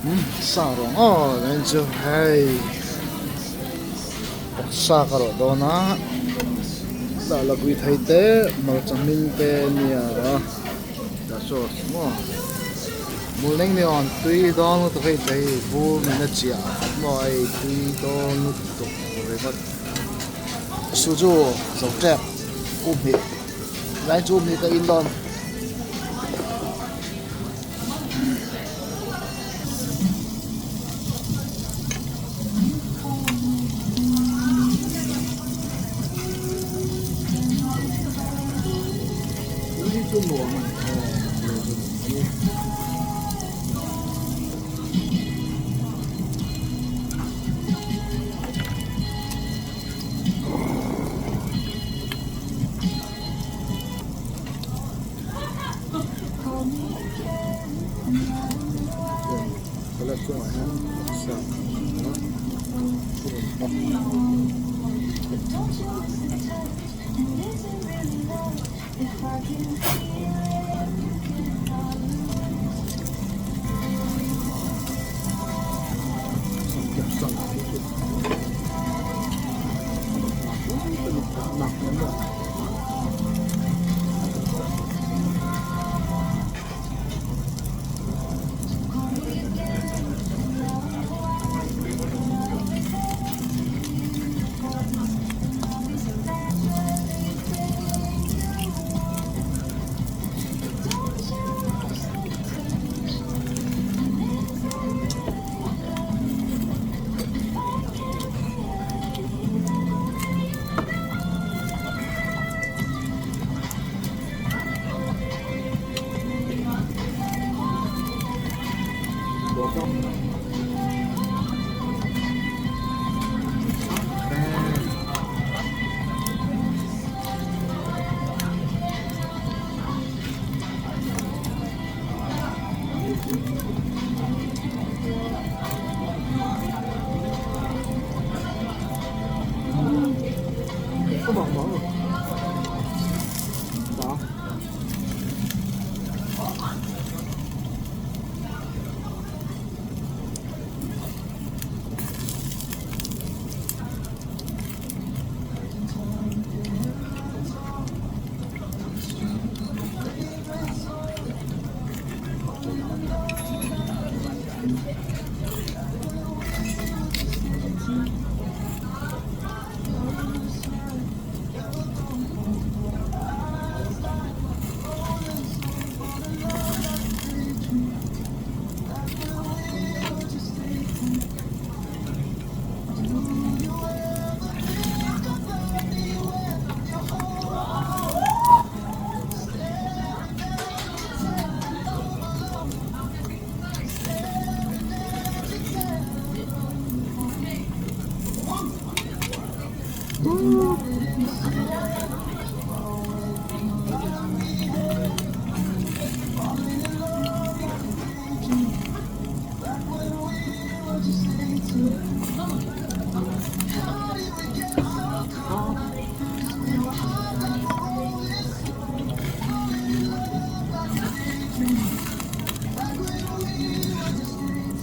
Sa rawng aw nen chu hei sa ka rawh dawn a tah lakui thei te hmarcha hming te nia tah sauce maw mul eng ni awn tui dawn lutuk hei te hi bur min a chiah maw hei tui dawn lutuk ringawt suju zo tep u hmih lai chu mi ka in dawn. Salad chungah hian sa a.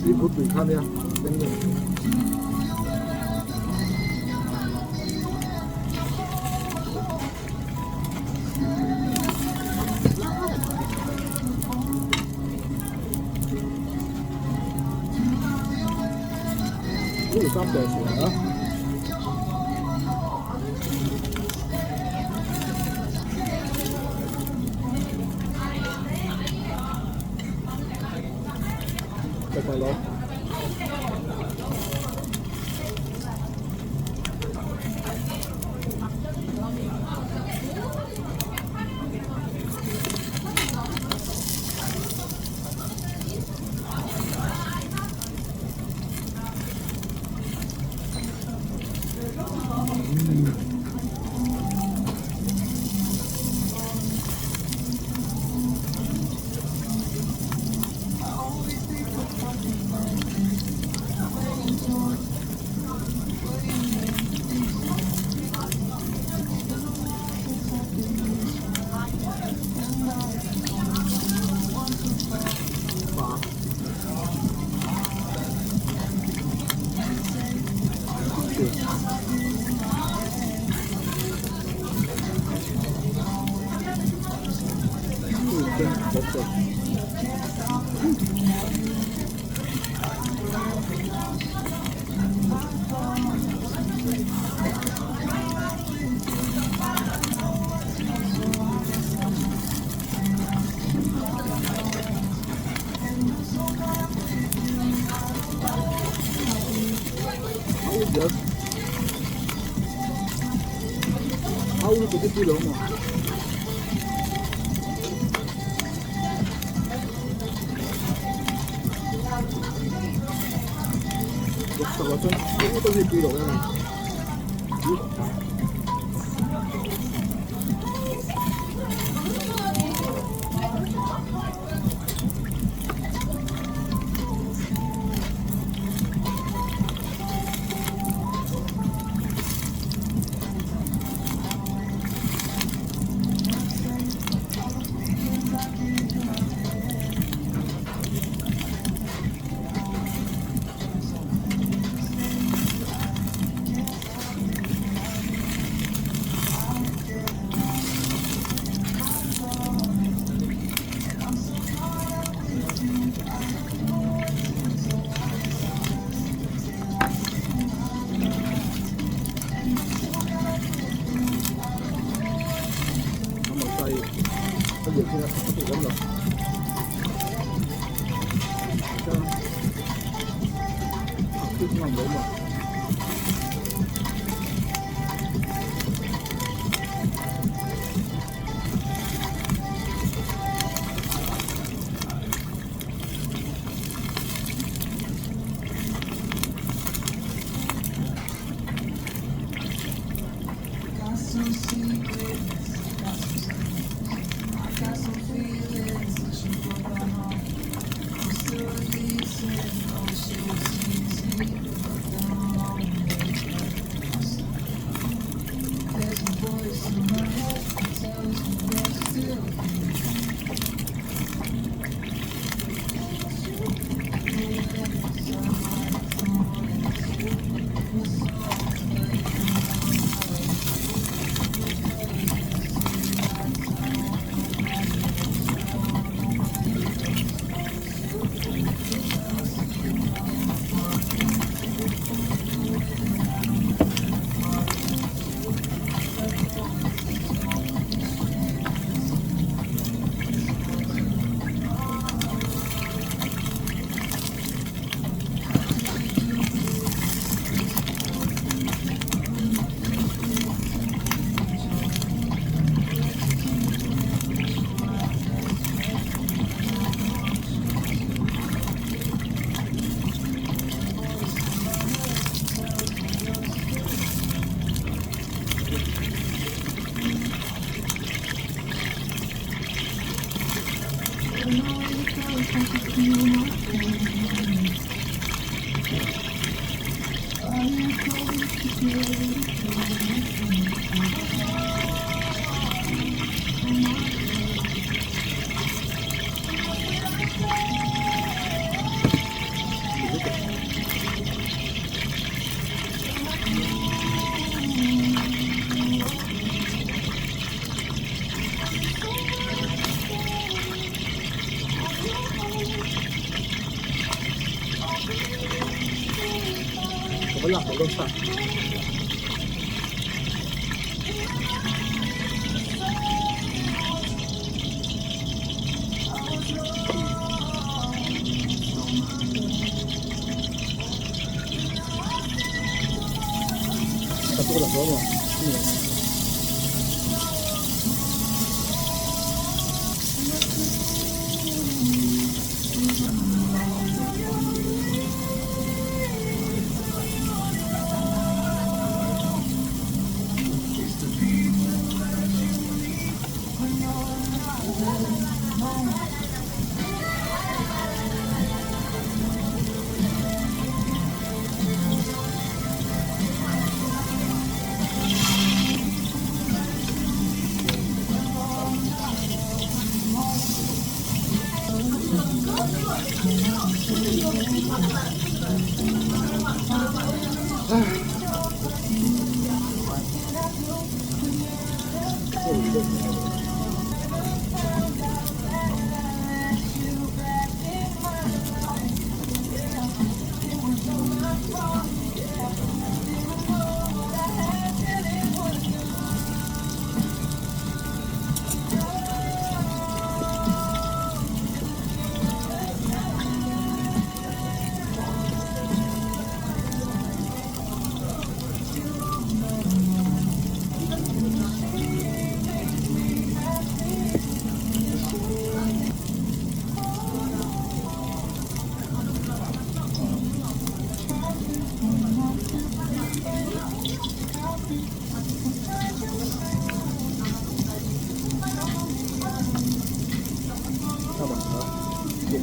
Seafood tui kha nia eng nge.三隻船啊！食大佬。Au lutuk hi tui lo maw? Vawksa lah chuan eng emaw hi tui lo em a ni.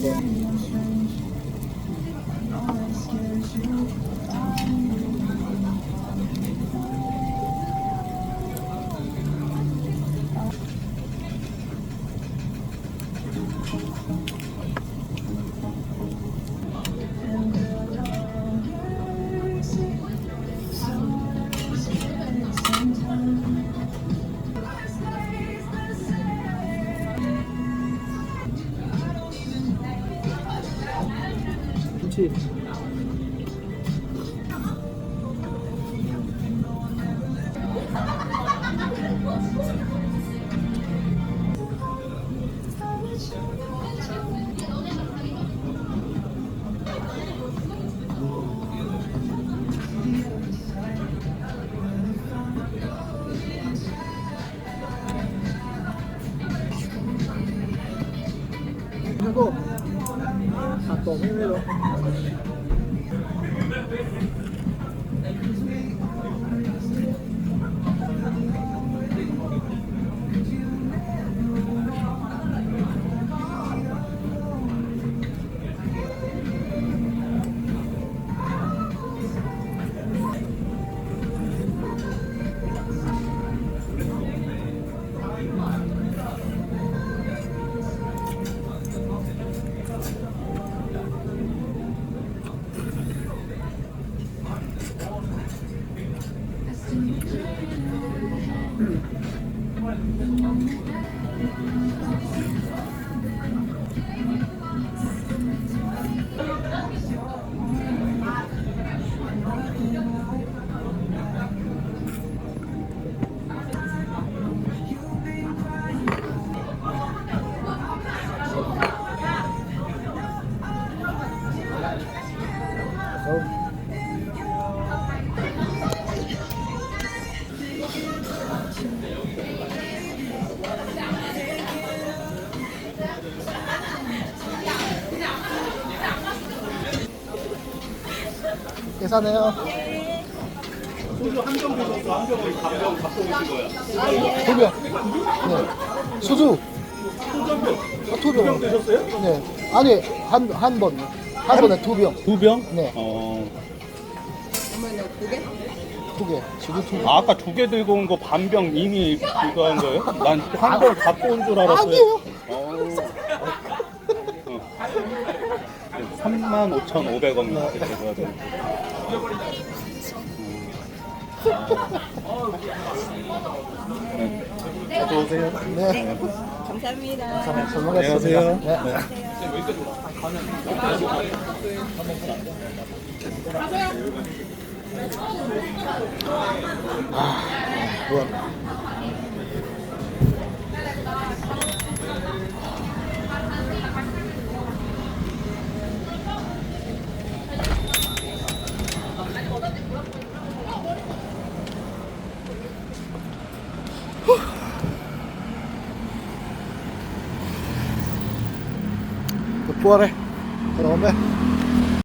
pawh. 계산해요. 소주 한 병 드셨어? 한 병을 반병 갖고 오신 거야? 두 병. 네. 소주. 소주 한 병. 아, 두 병. 두 병 드셨어요? 네. 아니, 한, 한 번. 한 번에 두 병. 두 병? 네. 어. 두 개. 소주 두 개. 아, 아까 두 개 들고 온 거 반병 이미 이거 한 거예요? 난 한 병 갖고 온 줄 알았어요. 아니에요. 어. 35,500원 이렇게 줘야 돼. 네. 가져오세요. 네. 감사합니다. 잘 먹겠습니다. 안녕하세요. 네. 아, 뭐야. Ka puar e, ka rawm e.